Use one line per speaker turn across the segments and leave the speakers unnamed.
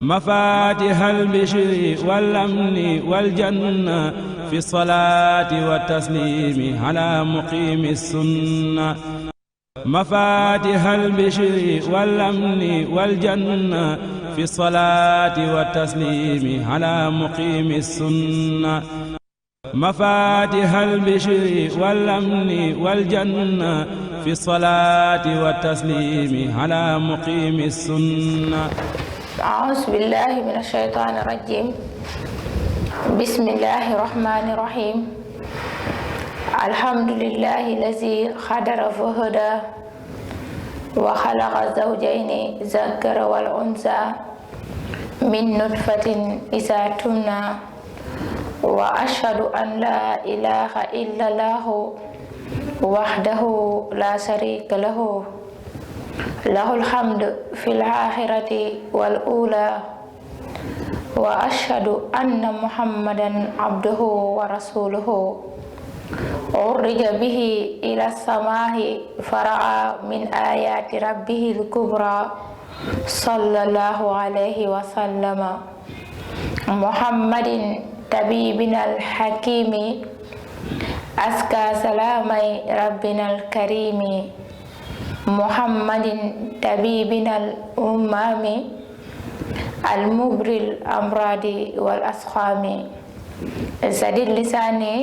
مفاتيح البشر والأمن والجنة في الصلاة والتسليم على مقيم السنة مفاتيح البشر والأمن والجنة في الصلاة والتسليم على مقيم السنة مفاتيح البشر والأمن والجنة في الصلاة والتسليم على مقيم السنة.
أعوذ بالله من الشيطان الرجيم. بسم الله الرحمن الرحيم. الحمد لله الذي قدر فهدى وخلق الزوجين الذكر والأنثى من نطفة إذا تمنى وأشهد أن لا إله إلا الله وحده لا شريك له له الحمد في الآخرة والأولى وأشهد أن محمدا عبده ورسوله عرج به إلى السماء فرأى من آيات ربه الكبرى صلى الله عليه وسلم محمد طبيبنا الحكيم أزكى سلامي ربنا الكريم محمد طبيبنا الأمام المبري الأمراض والأسقام زد لساني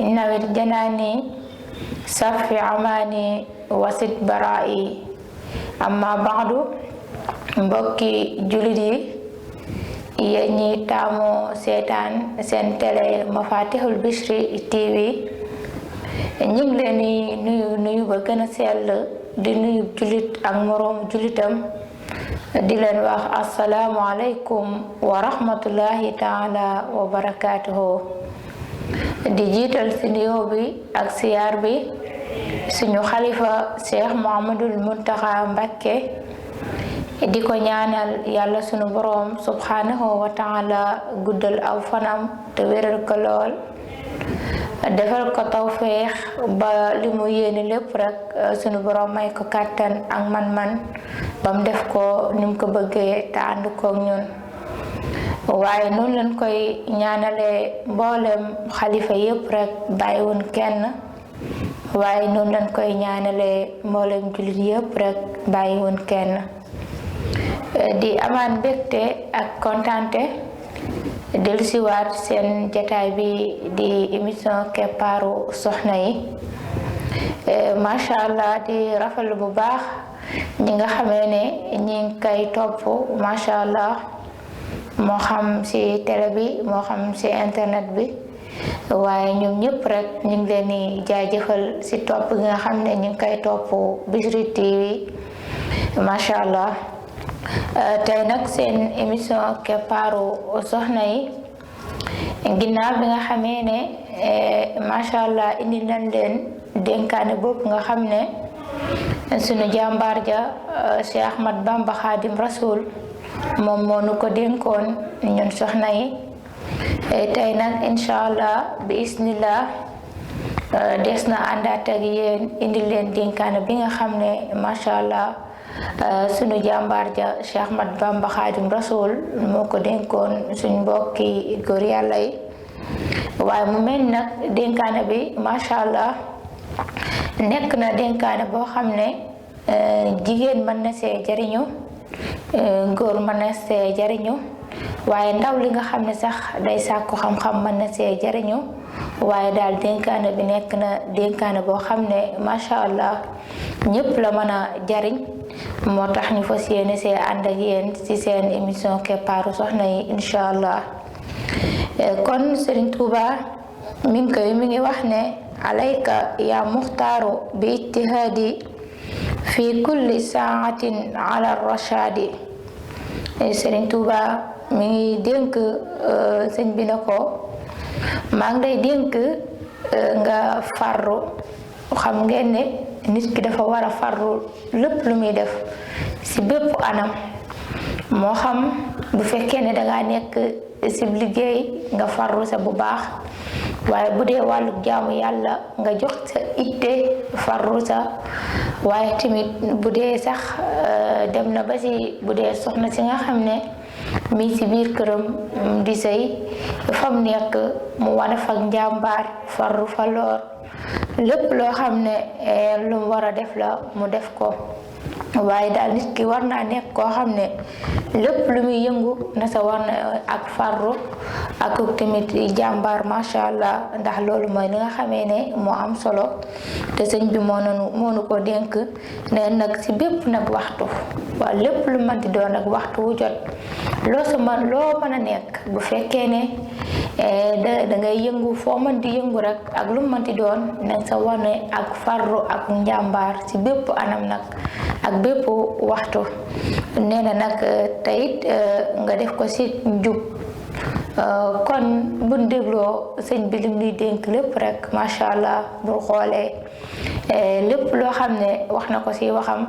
نوّر جناني صف أماني وسد برائي أما بعد mbokki jullit yi yéen ñi taamu seetaan seen télé Mafatihul Bichri TV ñu ngi leen di nuyu ba gën a sell di nuyu jullit ak moroom jullitam di leen wax assalaamu aleykum wa rahmatullahi taala wa barakaatuhu di jiital ci nuyoo bi ak siyaar bi suñu xalifa Cheikh Mouhamadoul Mountakha Mbacké di ko ñaanal yàlla sunu boroom subhanahu wa taala guddal aw fanam te wéral ko lool defal ko tawfeex ba li mu yéene lépp rek sunu borom may ko kàttan ak man-man bam def ko ni mu ko bëggee te ànd koog ñun waaye noonu lañ koy ñaanale mboolem xalifa yépp rek bàyyiwun kenn waaye noonu lañ koy ñaanale mboolem jullit yépp rek bàyyiwun kenn di amaan mbégte ak kontante dellusiwaat seen jataay bi di émission keppaaru soxna yi macha allah di rafetlu bu baax ñi nga xamee ne ñi ngi koy topp macha allah moo xam ci télé bi moo xam ci internet bi waaye ñoom ñëpp rek ñu ngi leen di jaajëfal ci topp gi nga xam ne ñu ngi koy topp Bichri TV macha allah. tey nag seen émission keppaaru soxna yi ginnaaw bi nga xamee ne macha allah indi nañ leen dénkaane bopp nga xam ne sunu jàmbaar ja Cheikh Ahmad Bamba Khadim Rasoul moom moo nu ko dénkoon ñun soxna yi tey nag incha allah bi isnillah des na àndaat ak yéen indi leen dénkaane bi nga xam ne macha allah sunu jàmbaar ja Cheikh Ahmad Bamba Khadim Rasoul moo ko dénkoon suñ mbokki góor yàlla yi waaye mu mel nag dénkaane bi macha allah nekk na dénkaane boo xam ne jigéen mën na see jariñu góor mën na see jariñu waaye ndaw li nga xam ne sax day sàkku xam-xam mën na see jariñu waaye daal dénkaane bi nekk na dénkaane boo xam ne macha allah ñëpp la mën a jariñ moo tax ñu fas yéene see ànd ak yéen ci seen émission keppaaru soxna yi incha allah kon Serigne Touba mi ngi wax ne alayka ya muxtaaru bi ijtihaadi fi kulli saatin ala rashadi Serigne Touba mi ngi dénk sëñ bi na ko maa ngi lay dénk nga farru xam ngeen ne nit ki dafa war a farlu lépp lu muy def ci bépp anam moo xam bu fekkee ne dangaa nekk ci liggéey nga farlu sa bu baax waaye bu dee wàllu jaamu yàlla nga jox sa itte farlu sa waaye tamit bu dee sax dem na ba ci bu dee soxna si nga xam ne mi ci biir këram di sëy fam nekk mu wane fa njàmbaar farlu fa loor lépp loo xam ne lu mu war a def la mu def ko waaye daal nit ki war naa nekk koo xam ne lépp lu muy yëngu na sa war na ak farlu ak tamit jàmbaar macha allah ndax loolu mooy li nga xamee ne moo am solo te sëñ bi moo nu ko dénk ne nag ci bépp nag waxtu waaw lépp lu mën di doon nag waxtu wu jot loo mën a nekk bu fekkee ne da ngay yëngu foo mën di yëngu rek ak lu mën di doon nag sa wane ak farlu ak njàmbaar ci bépp anam nag ak bépp waxtu nee na nag teyit nga def ko ci njub kon buñ dégloo sëñ bi lim ñuy dénk lépp rek macha allah bu xoolee lépp loo xam ne wax na ko ci waxam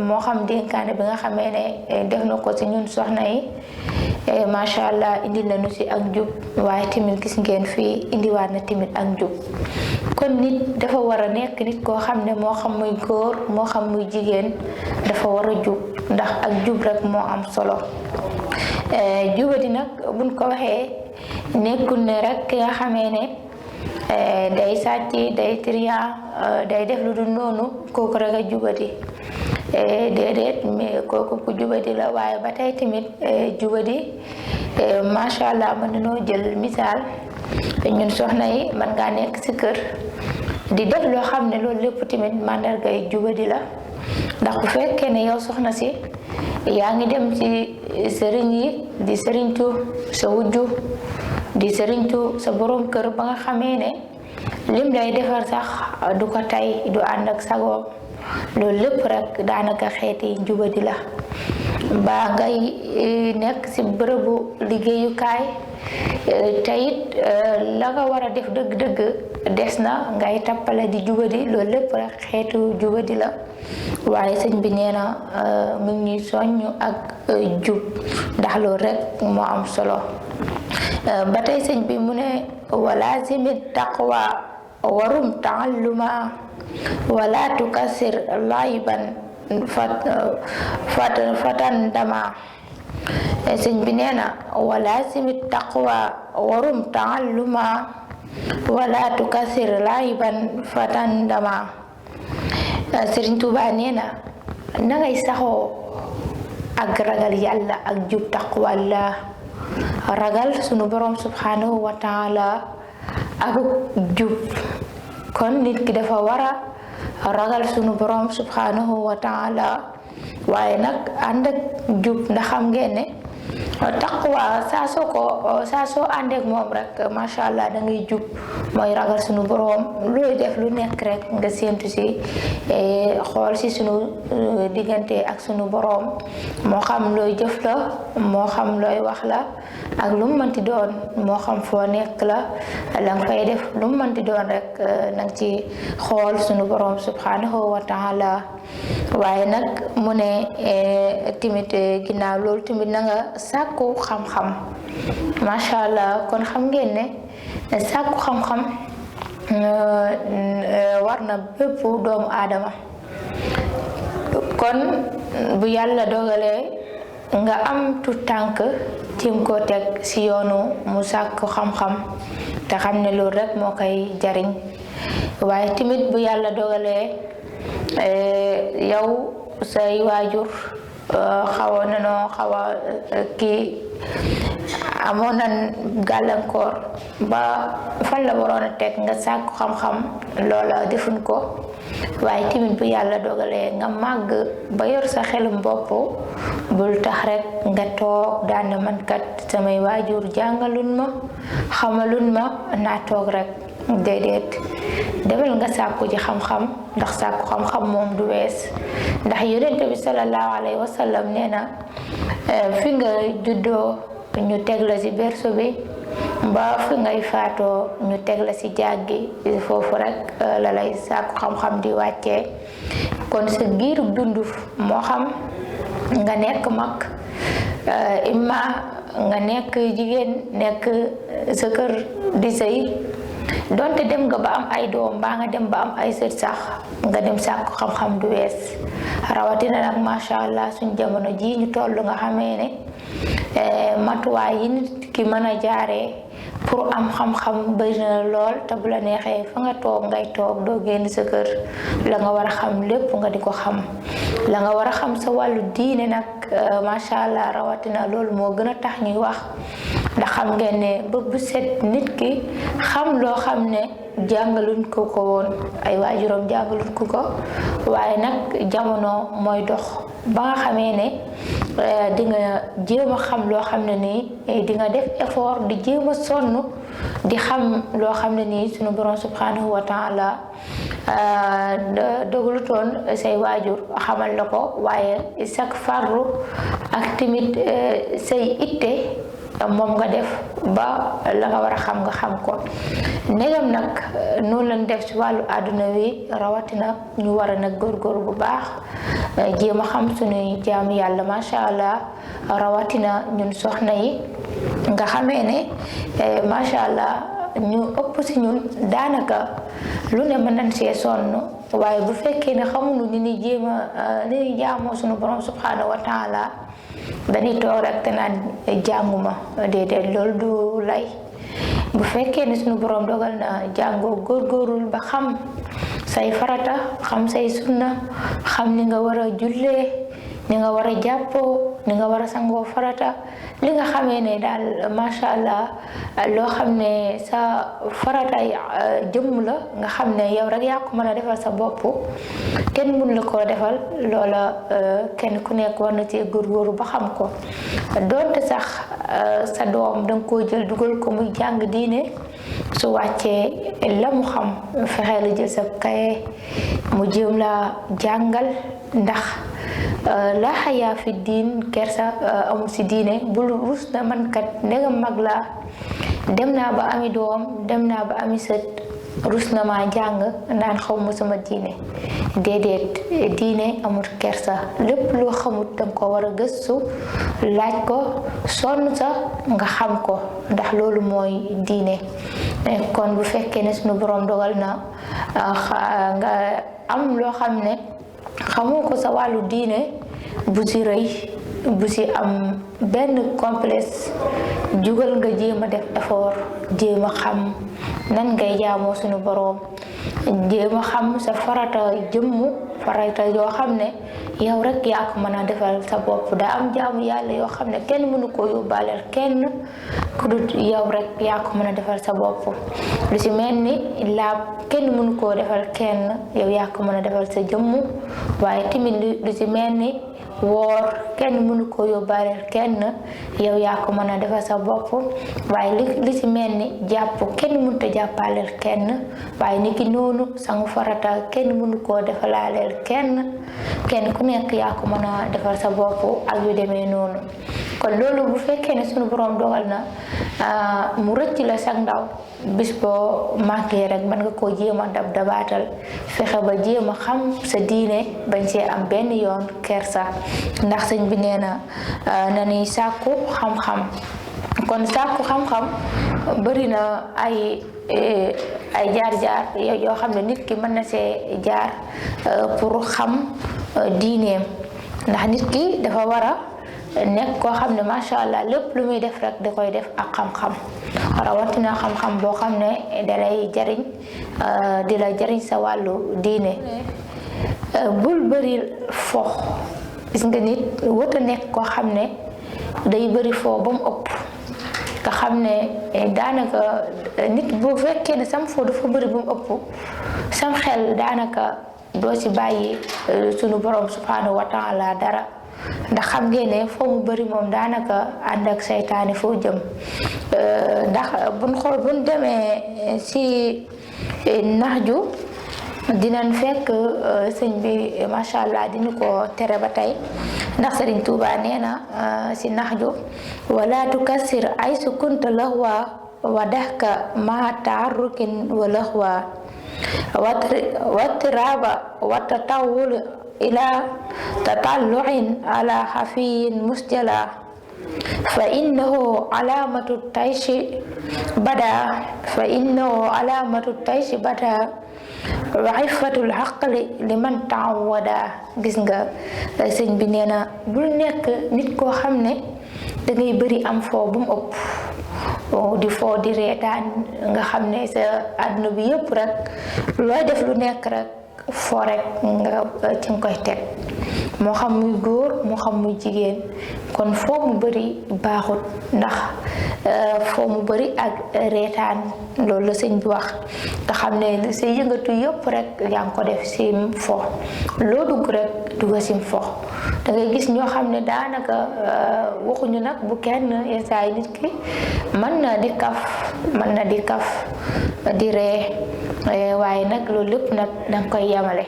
moo xam dénkaane bi nga xamee ne def na ko ci ñun soxna yi macha allah indi nañu ci ak njub waaye tamit gis ngeen fii indiwaat na tamit ak njub kon nit dafa war a nekk nit koo xam ne moo xam muy góor moo xam muy jigéen dafa war a jub ndax ak jub rek moo am solo jubadi nag buñ ko waxee nekkul ne rek ki nga xamee ne day sàcc day trian day def lu dul noonu kooku rek a jubadi déedéet mais kooku ku jubadi la waaye ba tey tamit jubadi macha allah mën nañoo jël misaal ñun soxna yi mën ngaa nekk ci kër di def loo xam ne loolu lépp tamit màndargay jubadi la ndax bu fekkee ne yow soxna si yaa ngi dem ci sëriñ yi di sëriñtu sa wujju di sëriñtu sa borom kër ba nga xamee ne lim lay defar sax du ko tay du ànd ak sagoom loolu lépp rek daanaka xeeti jubadi la ba ngay nekk ci bërëbu liggéeyukaay teyit la nga war a def dëgg-dëgg des na ngay tappale di jubadi loolu lépp rek xeetu jubadi la waaye sëñ bi nee na mu ngi ñuy soññ ak jub ndax loolu rek moo am solo ba tey sëñ bi mu ne walazimi taqwa warum taalluma wala tukasir layban fatan dama sëñ bi nee na walazimi taqwa warum taalluma wala tukasir layban fatan dama Sëriñ Tuubaa nee na ngay saxoo ak ragal yàlla ak jub taqwallah ragal sunu borom subhanahu wa taala ak jub kon nit ki dafa war a ragal sunu borom subhanahu wa taala waaye nag ànd ak jub ndax xam ngeen ne taqwa saa soo àndeek moom rek macha allah da ngay jub mooy ragal sunu borom looy def lu nekk rek nga séentu si xool si sunu diggante ak sunu borom moo xam looy jëf la moo xam looy wax la ak lu mu mënti doon moo xam foo nekk la nga fay def lu mu mënti doon rek nang ci xool sunu borom subhanahu wa taala waaye nag mu ne timit ginnaaw loolu timit na nga sàkku xam-xam macha allah kon xam ngeen ne sàkku xam-xam war na bépp doomu aadama kon bu yàlla dogalee nga am tu tànk tim ko teg ci yoonu mu sàkku xam-xam te xam ne loolu rek moo koy jariñ waaye timit bu yàlla dogalee yow say waajur xawoon nañoo kii amoon na gàllankoor ba fan la waroon a teg nga sàkku xam-xam loola defuñ ko waaye tamit bu yàlla dogalee nga màgg ba yor sa xelum bopp bul tax rek nga toog daan na man kat samay waajur jàngalun ma xamalun ma naa toog rek déedéet demal nga sàkku ji xam-xam ndax sàkku xam-xam moom du wees ndax yonent bi sallallahu alayhi wa sallam nee na fi nga juddoo ñu teg la ci berceau bi ba fi ngay faatoo ñu teg la ci jàggi foofu rek la lay sàkku xam-xam di wàccee kon sa giirub dund moo xam nga nekk mag imma nga nekk jigéen nekk sa kër di sëy donte dem nga ba am ay doom mbaa nga dem ba am ay sët sax nga dem sàkku xam-xam du wees rawatina nag macha allah suñ jamono ji ñu toll nga xamee ne matuwaay yi nit ki mën a jaaree pour am xam-xam bëri na lool te bu la neexee fa nga toog ngay toog doo génn sa kër la nga war a xam lépp nga di ko xam la nga war a xam sa wàllu diine nag macha allah rawatina loolu moo gën a tax ñuy wax ndax xam ngeen ne ba bu set nit ki xam loo xam ne jàngaluñ ko woon ay waajuram jàngaluñ ko waaye nag jamono mooy dox ba nga xamee ne di nga jéem a xam loo xam ne nii di nga def effort di jéem a sonn di xam loo xam ne nii sunu borom subhanahu wa taala dogalutoon say waajur xamal la ko waaye sak farlu ak tamit say itte moom nga def ba la nga war a xam nga xam ko ndegam nag noonu lañ def ci wàllu àdduna wi rawatina ñu war a nag góorgóor bu baax jéem a xam suñuy jaamu yàlla macha allah rawatina ñun soxna yi nga xamee ne macha allah ñu ëpp si ñun daanaka lu ne mën nañ see sonn waaye bu fekkee ne xamuñu ni ni jéem a ni ni jaamoo suñu borom subhanahu wa taala dañuy toog rek te naan jànguma déedéet loolu du lay bu fekkee ne suñu borom dogal na jàngoo góorgóorul ba xam say farata xam say sunna xam ni nga war a jullee ni nga war a jàppoo ni nga war a sangoo farata li nga xamee ne daal macha allah loo xam ne sa farata jëmm la nga xam ne yow rek yaa ko mën a defal sa bopp kenn mun la koo defal loola kenn ku nekk war na ci góorgóoru ba xam ko doonte sax sa doom danga koo jël dugal ko muy jàng diine su wàccee la mu xam fexee la jël sa kaye mu jéem la jàngal ndax la xayaa fi diin kersa amul si diine bul rus na man kat ndegam mag laa dem naa ba ami doom dem naa ba ami sët rus na maa jàng naan xaw ma sama diine déedéet diine amul kersa lépp loo xamut danga ko war a gëstu laaj ko sonn sa nga xam ko ndax loolu mooy diine kon bu fekkee ne suñu borom dogal na nga am loo xam ne xamoo ko sa wàllu diine bu si rëy bu si am benn complexe jugal nga jéem a def effort jéem a xam nan ngay jaamoo suñu boroom jéem a xam sa farata jëmmu farata yoo xam ne yow rek yaa ko mën a defal sa bopp daa am jaamu yàlla yoo xam ne kenn mënu koo yóbbaaleel kenn ku dul yow rek yaa ko mën a defal sa bopp lu si mel ni laab kenn mënu koo defal kenn yow yaa ko mën a defal sa jëmmu waaye tamit lu si mel ni woor kenn mënu koo yóbbaaleel kenn yow yaa ko mën a defal sa bopp waaye li si mel ni jàpp kenn mënut a jàppaaleel kenn waaye ni ki noonu sangu farata kenn mënu koo defalaaleel kenn ku nekk yaa ko mën a defal sa bopp ak yu demee noonu kon loolu bu fekkee ne sunu borom dogal na mu rëcc la sag ndaw bis boo màggee rek mën nga koo jéem a dabaatal fexe ba jéem a xam sa diine bañ see am benn yoon kersa ndax sëñ bi nee na ni sàkku xam-xam kon sàkku xam-xam bëri na ay jaar-jaar yoo xam ne nit ki mën na see jaar pour xam diineem ndax nit ki dafa war a nekk koo xam ne macha allah lépp lu muy def rek da koy def ak xam-xam rawatina xam-xam boo xam ne dalay jariñ di la jariñ sa wàllu diine bul bëri fo gis nga nit wut a nekk koo xam ne day bëri fo ba mu ëpp nga xam ne daanaka nit bu fekkee ne sam fo dafa bëri ba mu ëpp sam xel daanaka doo ci bàyyi sunu borom subhanahu wa taala dara ndax xam ngeen ne foo mu bëri moom daanaka ànd ak saytaane foo jëm ndax buñ demee ci naxju dinañ fekk sëñ bi macha allah dina ko tere ba tey ndax Sëriñ Tuuba nee na ci naxju wala tukassir aysu kunta lahwa wa dahka ma taarrukin wa lahwa wattiraba wa tatawul ila tatallu'in ala hafiyin musjala fa innahu alamatu tayshi bada wa iffatul aqli liman ta'awwada gis nga sëñ bi nee na bul nekk nit koo xam ne da ngay bëri am foo bu mu ëpp di foo di reetaan nga xam ne sa àdduna bi yëpp rek looy def lu nekk rek foo rek nga ci nga koy teg moo xam muy góor moo xam muy jigéen kon foo mu bëri baaxut ndax foo mu bëri ak reetaan loolu la sëñ bi wax nga xam ne sa yëngatu yëpp rek yaa ngi ko def sim fo loo dugg rek dugga sim fo da ngay gis ñoo xam ne daanaka waxuñu nag bu kenn yesaay nit ki mën na di kaf di ree waaye nag loolu lépp nag danga koy yamale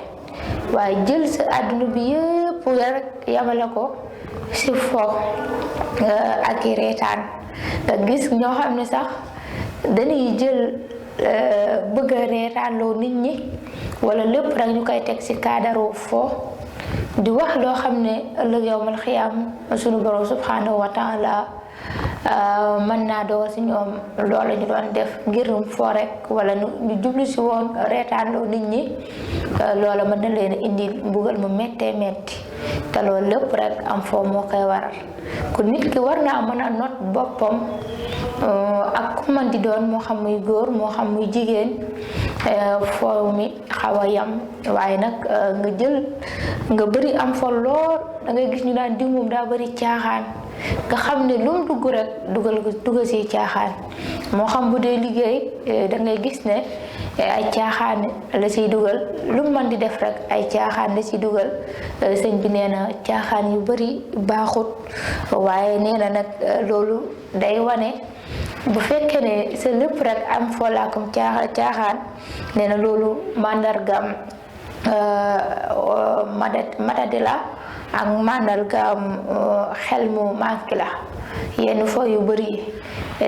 waaye jël sa àdduna bi yëpp rek yamale ko si fo ak i reetaan nga gis ñoo xam ne sax dañuy jël bëgg a reetaan loo nit ñi wala lépp rek ñu koy teg si kaadaru fo di wax loo xam ne ëllëg yawmal xiyaam sunu borom subhanahu wa taala mën naa dogal si ñoom loolu ñu doon def ngir fo rek wala ñu jublu si woon reetaan loo nit ñi loola mën na leen indi mbugal mu méttee métti te loolu lépp rek am foo moo koy waral kon nit ki war naa mën a not boppam ak ku man di doon moo xam muy góor moo xam muy jigéen foo mi xaw a yam waaye nag nga bëri am fo lool da ngay gis ñu daan diw moom daa bëri caaxaan nga xam ne lu mu dugg rek dugal si caaxaan moo xam bu dee liggéey da ngay gis ne ay caaxaan la siy dugal lu mu mën di def rek ay caaxaan la siy dugal sëñ bi nee na caaxaan yu bëri baaxut waaye nee na nag loolu day wane bu fekkee ne sa lépp rek am folaakum caaxaan nee na loolu màndargam matadi la ak màndargam xel mu manqué la yenn fo yu bëri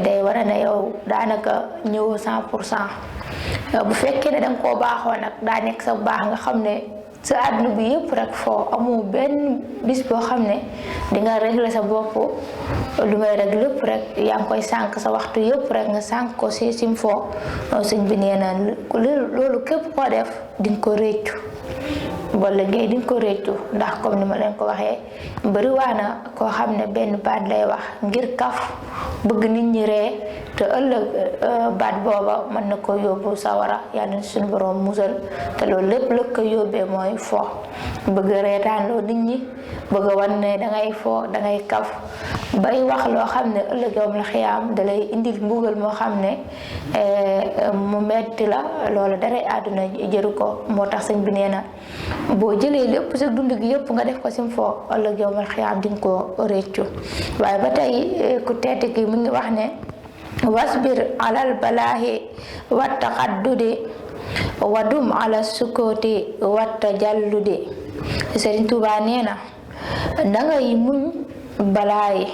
day war a ne yow daanaka ñëw 100% bu fekkee ne danga koo baaxoo nag daa nekk sa baax nga xam ne sa àdduna bi yëpp rek foo amu benn bis boo xam ne di nga régler sa bopp lu may rek lépp rek yaa ngi koy sànq sa waxtu yëpp rek nga sànq ko si sim foo sëñ bi nee na loolu képp koo def di nga ko réccu wala géey di nga ko réccu ndax comme ni ma leen ko waxee bëri waana koo xam ne benn baat lay wax ngir kaf bëgg nit ñi ree te ëllëg baat booba mën na ko yóbbu sawara yàlla suñu borom musal te loolu lépp la ko yóbbee mooy fo bëgg reetaan loo nit ñi bëgg wan ne dangay fo dangay kaf bay wax loo xam ne ëllëg yawmal xiyaam da lay indil mbugal moo xam ne mu metti la loolu dara àdduna jëru ko moo tax sëñ bi nee na boo jëlee lépp sa dund gi yëpp nga def ko sim fo ëllëg yawmal xiyaam di nga ko réccu waaye ba tey ku tedd ki mu ngi wax ne wasbir alal balaahi wa taqaddudi wa dum ala sukoti wa tajalludi Sëriñ Tuubaa nee na dangay muñ balaayi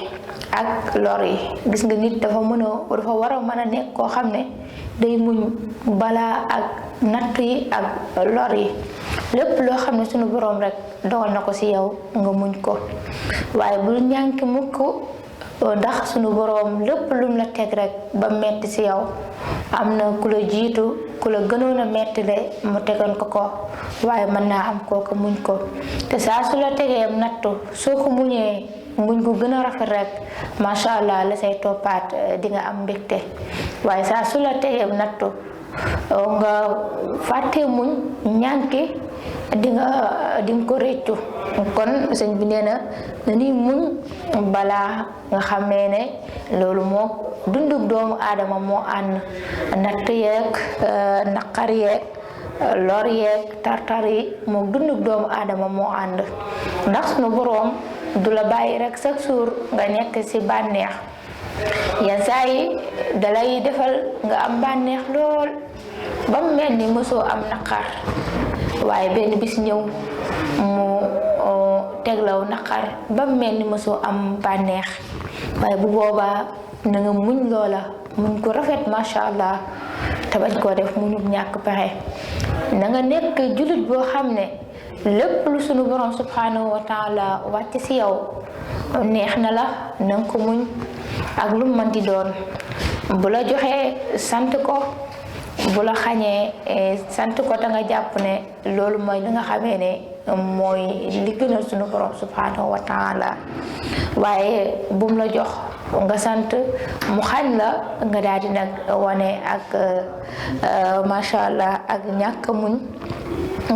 ak lor yi gis nga nit dafa war a mën a nekk koo xam ne day muñ balaa ak natt yi ak lor yi lépp loo xam ne sunu boroom rek dogal na ko ci yow nga muñ ko waaye bul ñànki mukk ndax sunu boroom lépp lum la teg rek ba metti ci yow am na ku la jiitu ku la gënoon a metti le mu tegoon ko waaye mën naa am kooku muñ ko te saa su la tegee nattu soo ko muñee muñ ko gën a rafet rek macha allah la say toppaat di nga am mbégte waaye saa su la tegee nattu nga fàtte muñ ñànki di nga ko réccu kon sëñ bi nee na dañuy muñ balaa nga xamee ne loolu moo dundug doomu aadama moo ànd natt yeeg naqar yeeg lor yeeg tartar yi moo dundug doomu aadama moo ànd ndax sunu boroom du la bàyyi rek chaque jour nga nekk ci bànneex yenn saa yi dalay defal nga am bànneex lool ba mu mel ni mësoo am naqar waaye benn bis ñëw mu teglaw naqar ba mu mel ni mësoo am bànneex waaye bu boobaa na nga muñ loola muñ ko rafet macha allah te bañ koo def muñu ñàkk pexe na nga nekk jullit boo xam ne lépp lu sunu borom subhanahu wa taala wàcc ci yow neex na la na nga ko muñ ak lu mën di doon bu la joxee sant ko bu la xañee sant ko ta nga jàpp ne loolu mooy li nga xamee ne mooy li gënal sunu borom subhanahu wa taala waaye bum la jox nga sant mu xañ la nga daal di nag wane ak macha allah ak ñàkk muñ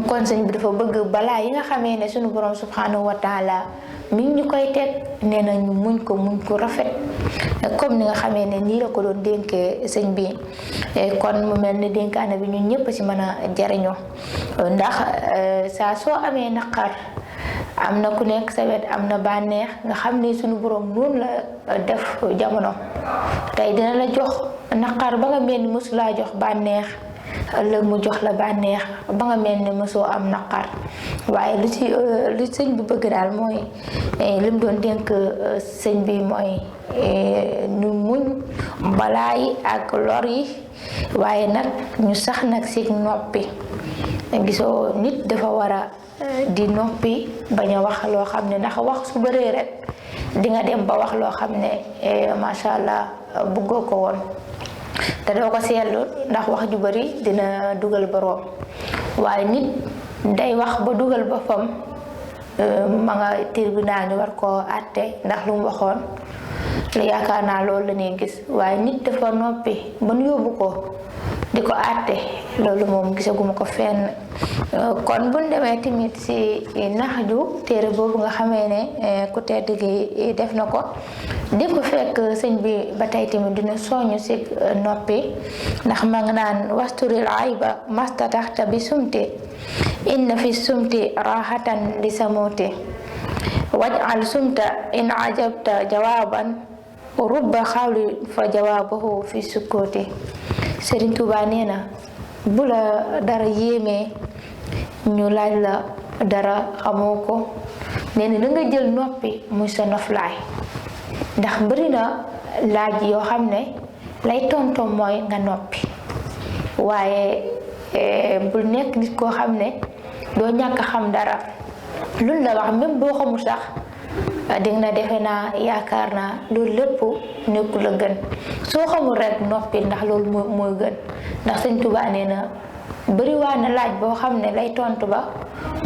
kon sëñ bi dafa bëgg balaa yi nga xamee ne sunu borom subhanahu wa taala mi ngi ñu koy teg nee na ñu muñ ko rafet comme ni nga xamee ne nii la ko doon dénkee sëñ bi kon mu mel ni dénkaane bi ñun ñëpp ci mën a jariñoo ndax saa soo amee naqar am na ku nekk sa wet am na bànneex nga xam ne sunu borom noonu la def jamono tey dina la jox naqar ba nga mel ni mësulaa jox bànneex ëllëg mu jox la bànneex ba nga mel ni mësoo am naqar waaye lu sëñ bi bëgg daal mooy li mu doon dénk sëñ bi mooy ñu muñ balaa yi ak lor yi waaye nag ñu sax nag si noppi gisoo nit dafa war a di noppi bañ a wax loo xam ne ndax wax su bëree rek di nga dem ba wax loo xam ne macha allah bëggoo ko woon te doo ko seetlu ndax wax ju bari dina dugal boroom waaye nit day wax ba dugal boppam ma nga tribunal ñu war koo àtte ndax lu mu waxoon lu yaakaar naa loolu la ñuy gis waaye nit dafa noppi ba nu yóbbu ko di ko àtte loolu moom gisaguma ko fenn kon buñ demee tamit ci Nahju téere boobu nga xamee ne ku tedd gi def na ko di ko fekk sëñ bi ba tey tamit dina soñu ci noppi ndax ma nga naan wasturil ayba mastataxta bi sumti inna fi sumti rahatan li samuti waj'al sumta in ajabta jawaban rubba xawli fa jawabahu fi sukkuti Sëriñ Tuubaa nee na bu la dara yéemee ñu laaj la dara xamoo ko nee na da nga jël noppi muy sa noflaay ndax bari na laaj yoo xam ne lay tontom mooy nga noppi waaye bul nekk nit koo xam ne doo ñàkk xam dara luñ la wax même boo xamul sax dig na defe naa yaakaar naa loolu lépp nekkul la gën soo xamul rek noppi ndax loolu mooy gën ndax Sëñ Tuubaa nee na bari waa na laaj boo xam ne lay tontu ba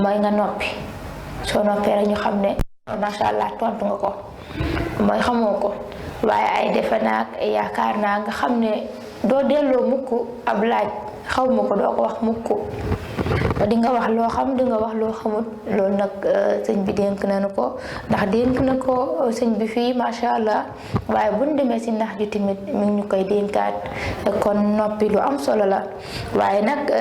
mooy nga noppi soo noppee rek ñu xam ne macha allah tontu nga ko mooy xamoo ko waaye ay defe naa yaakaar naa nga xam ne doo delloo mukk ab laaj xaw ma ko doo ko wax mukk di nga wax loo xam di nga wax loo xamut loolu nag sëñ bi dénk nañu ko ndax dénk na ko sëñ bi fii macha allah waaye buñ demee ci Nahju tamit mi ngi ñu koy dénkaat kon noppi lu am solo la waaye nag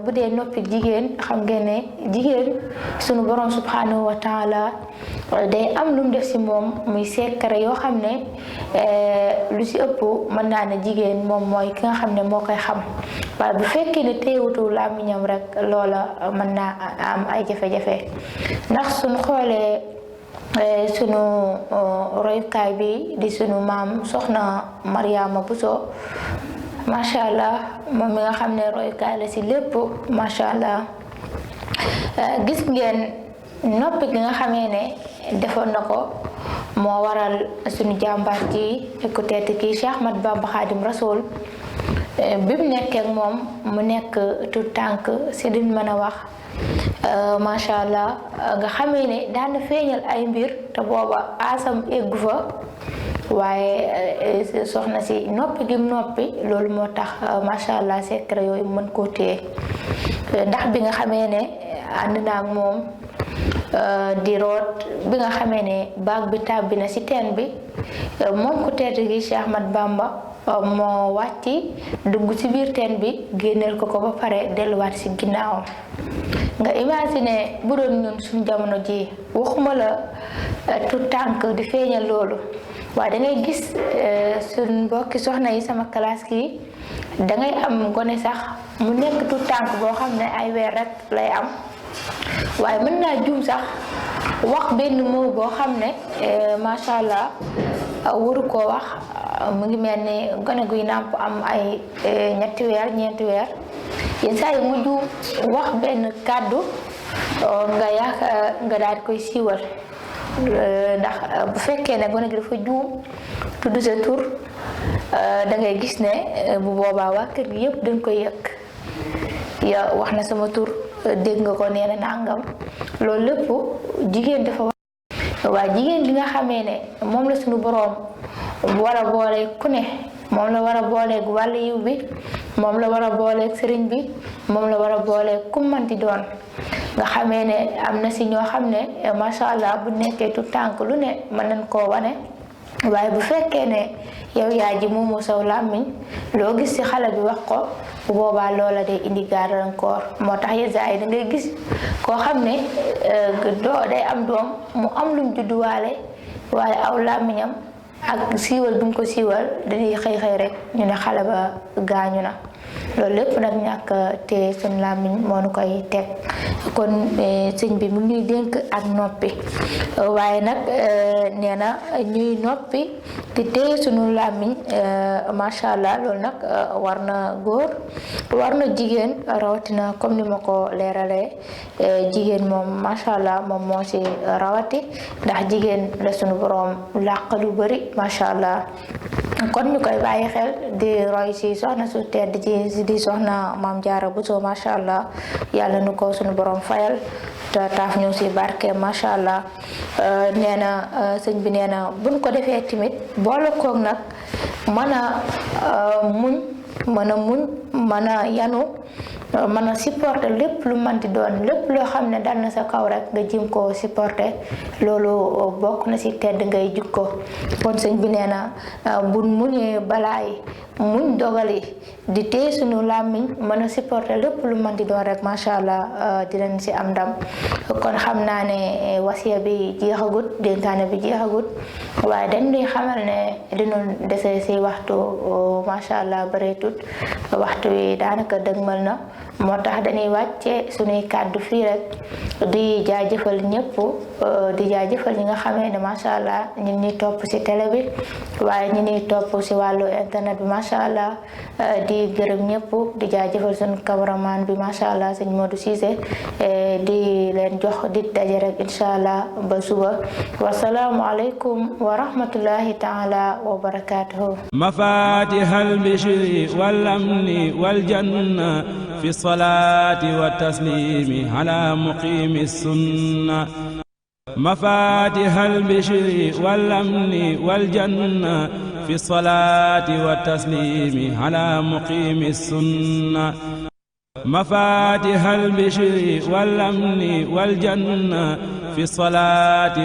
bu dee noppi jigéen xam ngeen ne jigéen sunu borom subhanahu wa taala day am lu mu def ci moom muy secret yoo xam ne lu ci ëpp mën naa ne jigéen moom mooy ki nga xam ne moo koy xam waaye bu fekkee ne teewutu làmmiñam rek loola mën naa am ay jafe-jafe ndax suñu xoolee sunu royukaay bi di sunu maam soxna Mariama Bousso macha allah moom mi nga xam ne royukaay la ci lépp macha allah gis ngeen noppi gi nga xamee ne defoon na ko moo waral sunu jàmbaar ji ku tedd ki Cheikh Ahmad Bamba Khadim Rasoul bi mu nekkee ak moom mu nekk tout tànk si duñ mën a wax macha allah nga xamee ne daan na feeñal ay mbir te booba asam eggu fa waaye soxna si noppi gi mu noppi loolu moo tax macha allah secret yooyu mën koo téye ndax bi nga xamee ne ànd naa ak moom di root bi nga xamee ne baag bi tàbbi na ci teen bi moom ku tedd gi Cheikh Ahmad Bamba moo wàcci dugg ci biir teen bi génneel ko ba pare delluwaat ci ginnaawam nga imaginer bu doon ñun suñu jamono ji waxuma la tout tànk di feeñal loolu waaye dangay gis suñ mbokki soxna yi sama classe ki dangay am gone sax mu nekk tout tànk boo xam ne ay weer rek lay am waaye mën naa juum sax wax benn mot boo xam ne macha allah waru koo wax mu ngi mel ni gone guy nàmp am ay ñeenti weer yenn saa yi mu juum wax benn kàddu nga yaakaar nga daal di koy siiwal ndax bu fekkee ne gone gi dafa juum tudd sa tur da ngay gis ne bu boobaa waa kër gi yëpp dañ koy yëg ya wax na sama tur dégg nga ko nee na nangam loolu lépp jigéen dafa waa jigéen li nga xamee ne moom la suñu boroom war a boole ku ne moom la war a booleeg wàllu yiw bi moom la war a booleeg sëriñ bi moom la war a booleeg ku manti doon nga xamee ne am na si ñoo xam ne macha allah bu nekkee tout tànk lu ne mën nañ koo wane waaye bu fekkee ne yow yaa ji moomu saw làmmiñ loo gis ci xale bi wax ko bu boobaa loola day indi gàllankoor moo tax yenn saa yi da ngay gis koo xam ne day am doom mu am lum judduwaale waaye aw làmmiñam ak siiwal bi mu ko siiwal dañuy xëy rek ñu ne xale ba gaañu na loolu lépp nag ñàkk te suñ làmmiñ moo nu koy teg kon sëñ bi mu ngi dénk ak noppi waaye nag nee na ñuy noppi di téye suñu làmmiñ macha allah loolu nag war na góor war na jigéen rawatina comme ni ma ko leeralee jigéen moom macha allah moom moo ci rawati ndax jigéen la suñu borom làq lu bari macha allah kon ñu koy bàyyi xel di roy ci soxna su tedd ci di soxna Maam Jaara Buso macha allah yàlla nu ko suñu borom fayal te taaf ñu ci barke macha allah nee na sëñ bi nee na buñ ko defee tamit boole koog nag mën a yanu mën a supporter lépp lu manti doon lépp loo xam ne dal na sa kaw rek nga jim ko supporter loolu bokk na ci tedd ngay jikko kon sëñ bi nee na buñ muñee balaay muñ dogali di téye suñu làmmiñ mën a supporter lépp lu manti doon rek macha allah dinañ ci am ndam kon xam naa ne wasiya bi jeexagut dénkaane bi jeexagut waaye dañ di xamal ne dinu dese ci waxtu macha allah bareetut waxtu wi daanaka dëgmal na moo tax dañuy wàcce suñuy kàddu fii rek di jaajëfal ñëpp di jaajëfal ñi nga xamee ne macha allah ñu ngi topp ci télé bi waaye ñu ngi topp ci wàllu internet bi macha allah di gërëm ñëpp di jaajëfal suñu cameraman bi macha allah sëñ Modou Cissé di leen jox di daje rek incha allah ba suba wasalaamu aleykum wa rahmatullahi taala wa barakatuhu
mafatihal bishri wal amni wal janna fi salaati wa taslimi ala muqimi sunna mafatihal bishri wal amni wal janna fi salaati wa taslimi ala muqimi sunna mafatihal bishri wal amni wal janna fi salaati